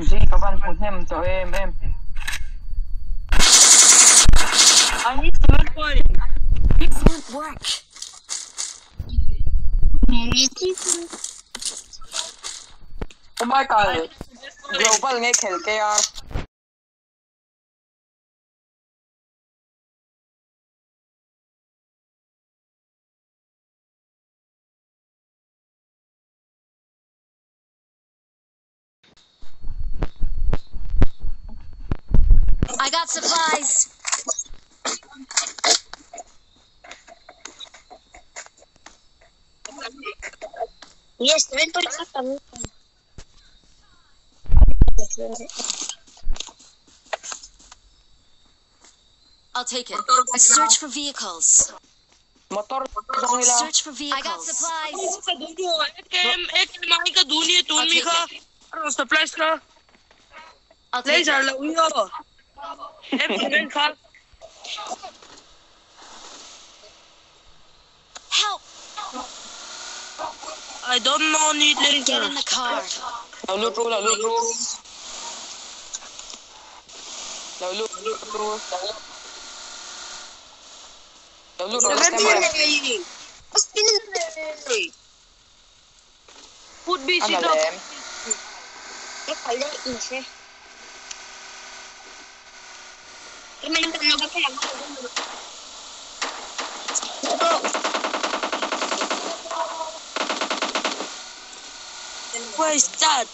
Zing ka van hmu hnem tawh em em. Excellent work. Oh my god. Global nge khel ke yaar. I got supplies. Yes, 7.5. I'll take it. Search for vehicles. Motor zawng ila. Search for vehicles. I got supplies. I'll take it. I'll take it. Help! I don't know need Get in the car. Lo lut ru, lo lut ru. Lo lut ru. Lo lut ru. Put B Ana C dot. lem. What is that?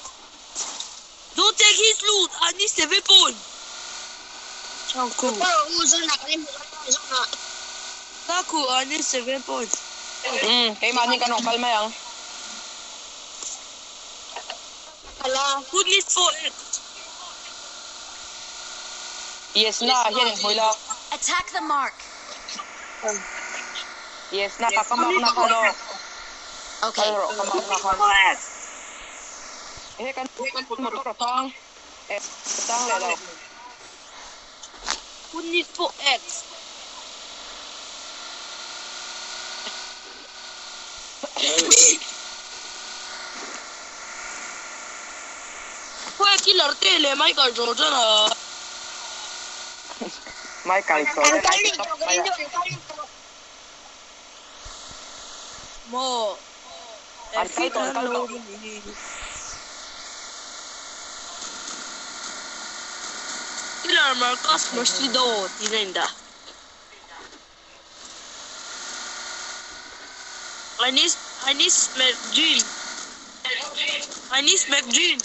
Don't take his loot. I need 7 points. Chanko. Naku, I need 7 points. Keimahni kan rawn kal mai ang. Who needs 4X? Yes na, hian in hmuh ila. Attack the mark. Yes na, ka mark na kha no. Okay. Kal rawh ka mark na khan. 4X. He kan motor a tang. Eh, tang leh lo. Who needs 4X? Where killer tele Michael Jordan? Michael Jordan ai ti tawp mai a. Mo. An kal tawh, an kal tawh. Killer Marcus Mercido Tinenda. I need McGene. I need McGene.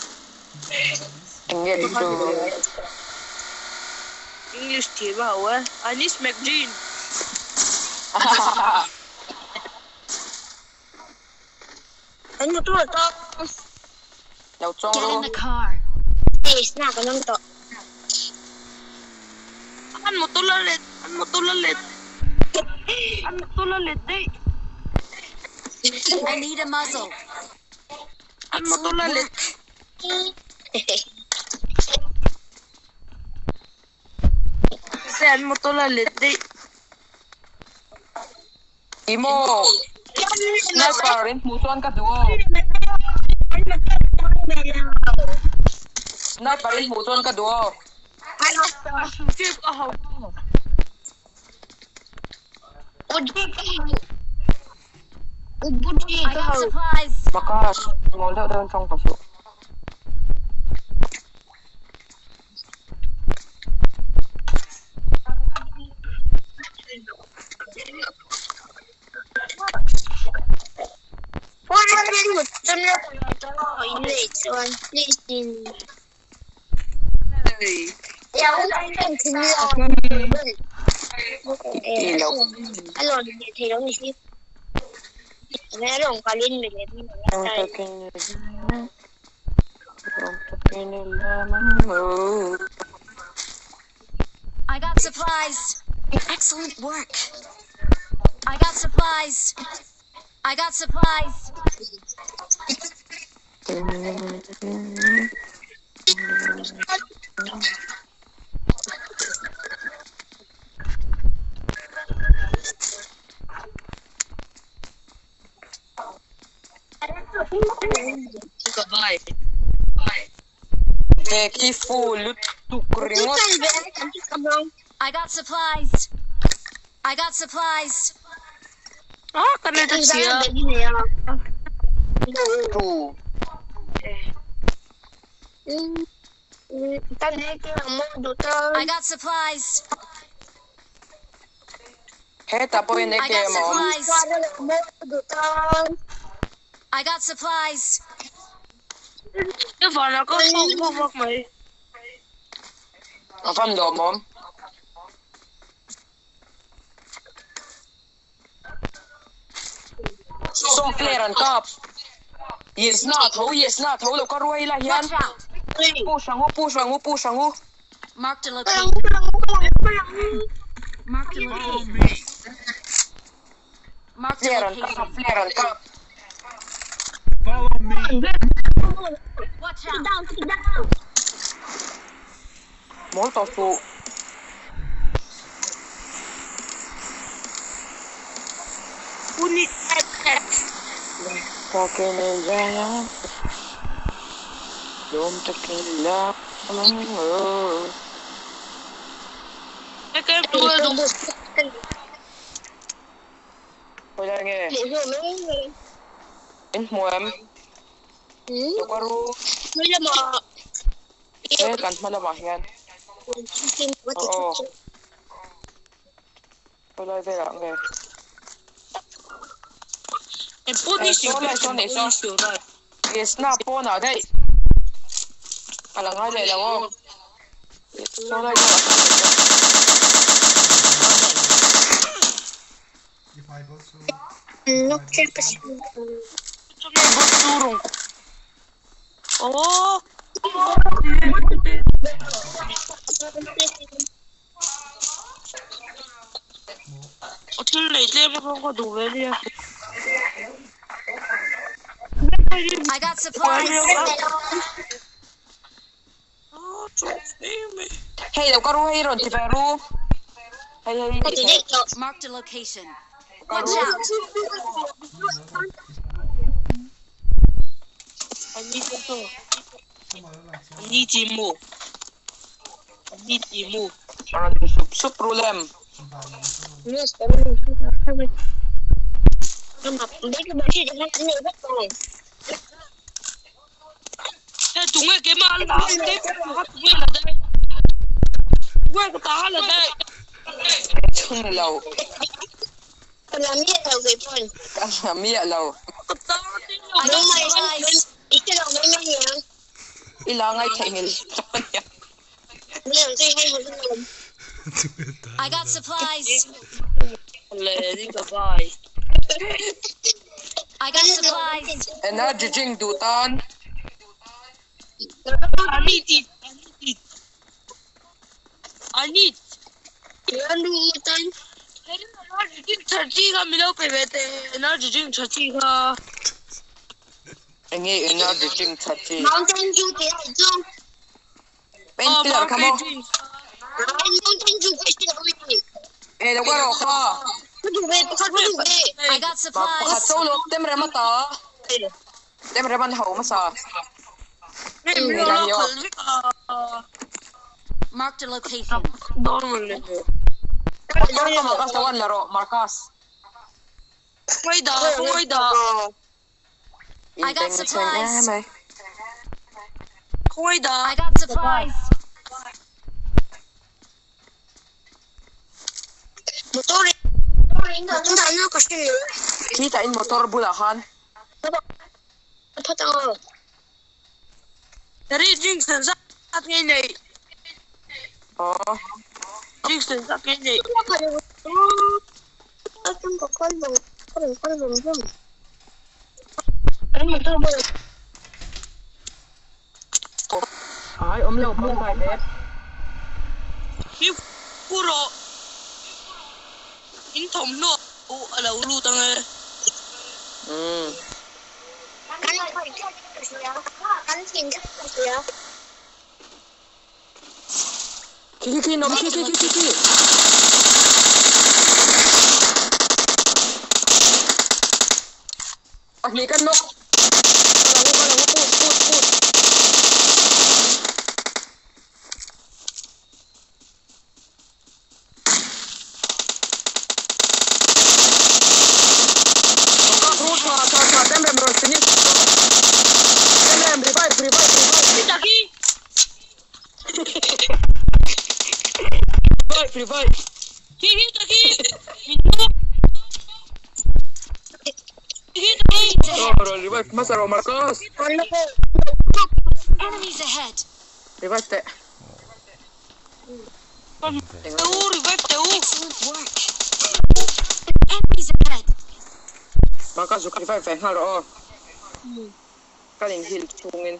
Eng nge chu? English thiam a ho e. I need McGene. Lo chuang Get in ru. the car. An motor la let. An motor la let. An motor la let dei. I need a muzzle. An motor Excellent la let. work. Se an motor la let dei. Imo. Sniper in hmuh chuan ka duh aw. Sniper in hmuh chuan ka duh aw. Chip a ho. I got supplies. Makash, mawl deuh deuhin tawng ta suh. Ti lo. I got supplies. Excellent work. I got supplies. I got supplies. Ve khi full lutuk ringawt. I got supplies. I got supplies. Ah, ka net a chhia. Tu. I got supplies. Hetah pawhin I got enge a awm. supplies. I got supplies. Ka vanah ka fawk vak vak mai. A van lawmawm. Saw player an kap. Yes na tho, yes na tho lo ka ruai la hian. Watch out. Push ang u, push ang u, push ang u. Marked a location. Marked a location. Marked a Flare an kap, location. flare an kap. Follow me. Watch out. Mawl tawh suh. Khawi lai nge? In hmu em? Lo ka ru. He kan hma lamah hian. Aw aw. Khawi lai velah nge? Saw lai saw nei saw. Yes na pawnah daih. A la ngai leh lo aw. Saw lai velah sawn nei saw. Oh. Thil nei tlem a ka duh ve nia. I got supplies. Hei lo ka ru hei rawn ti ve ru. Hei hei hei. Marked a location. Ka Watch ru. out. Rawn ti sup sup ru lem. Chhun lo. Ka la miah lo. I got supplies. I la ngai theihnghilh dawn nia. I got supplies. I got supplies. Energy drink duh tan. Enge energy drink tha chi? Painkiller kha maw? E lo ka rawh kha. I got Pakhat supplies. cho lo tem rem ata. Tem rem an ho hmasa. Hei lai hi aw. Marked a location. Motor ka Marcus lo an la rawh Marcus. I got In bengchheng em supplies. mai. I got supplies. Khitah in motor bulah khan. Aw. Ai awm lo bang bai hle. Umm. Khi khi khi nom khi khi khi khi khi. Pahnih kan nawk. Kal ang u kal ang u push push push. Kap ru tha tha tha Temrem rawn finish tawh. Temrem revive revive revive. Taki. Revive revive. Hi hi taki. Min tu. Hi taki. Oh rawn revive hmasa rawh Marcus. Enemies ahead. Revive teh. Teh u revive teh u. Excellent work. Enemies ahead. Marcus zuk revive ve nghal rawh aw. Kan in heal chungin.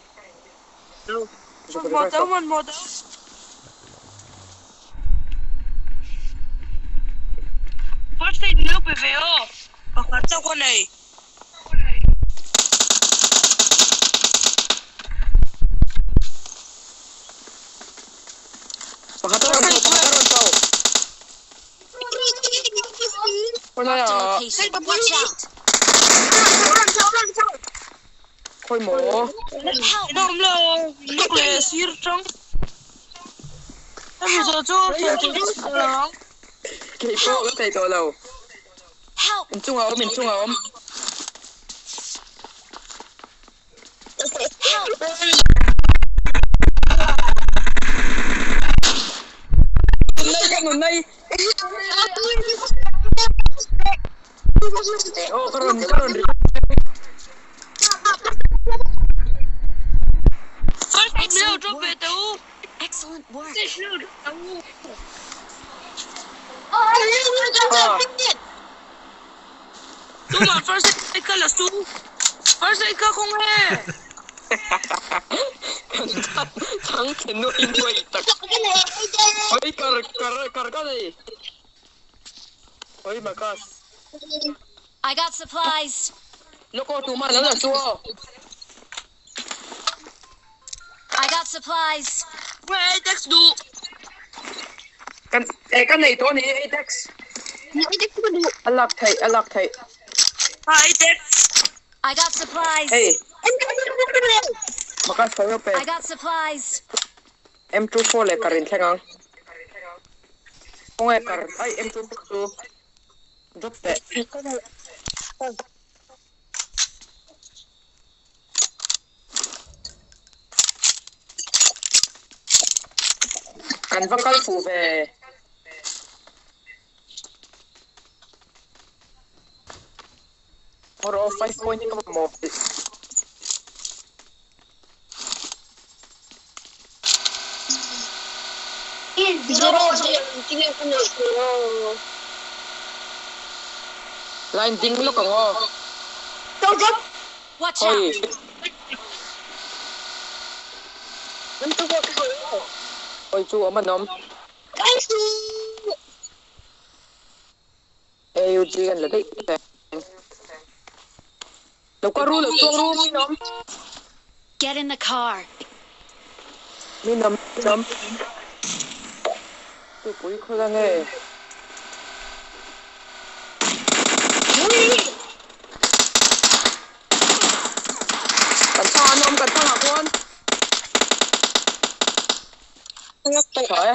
Zuk revive rawh. First aid min lo pe ve aw. Pakhat chauh ka nei. Pakhat a rawn chho, pakhat a rawn chho. Marked a location. Watch out. Khawi maw? Help. Ina awm lo, nuk leh sir tang. Hemi zawh chu thei tur chu lo ang. Kei pawh ka thei tawh lo. Help. Inchungah awm, inchungah awm. Help. Nunai ka nunai. Aw ka rawn ka rawn First aid min lo drop ve teh u. Excellent work. Ah. Tumah first aid ka la su. First aid ka kawng e. Kan chhang chhe nuai nuai tak. Oi kar kar kar ka nei. Oi Marcus. I got supplies. Lawk aw tumah lo la su aw. I got supplies. Nge ei text duh. Kan eh ka nei tawh a ni ei text. A lak theih a lak theih. Ha ei text. I got supplies. Hei. Maka sawi pe. I got supplies. M24 leh kar inthleng ang. Khawnge kar ai M24 chu drop teh. Kan va kal fuh ve. Hawrawh 5 point hi ka mamawh. Line ding lawk ang aw. Watch Hawi. out. Hawi chu awm an awm. AUG kan la daih teh. Lo ka ru lo chuang ru min awm. Get in the car. Min awm min awm. Tupui khawl ange. Kan thlang an awm kan thlang ah khuan. Tha e.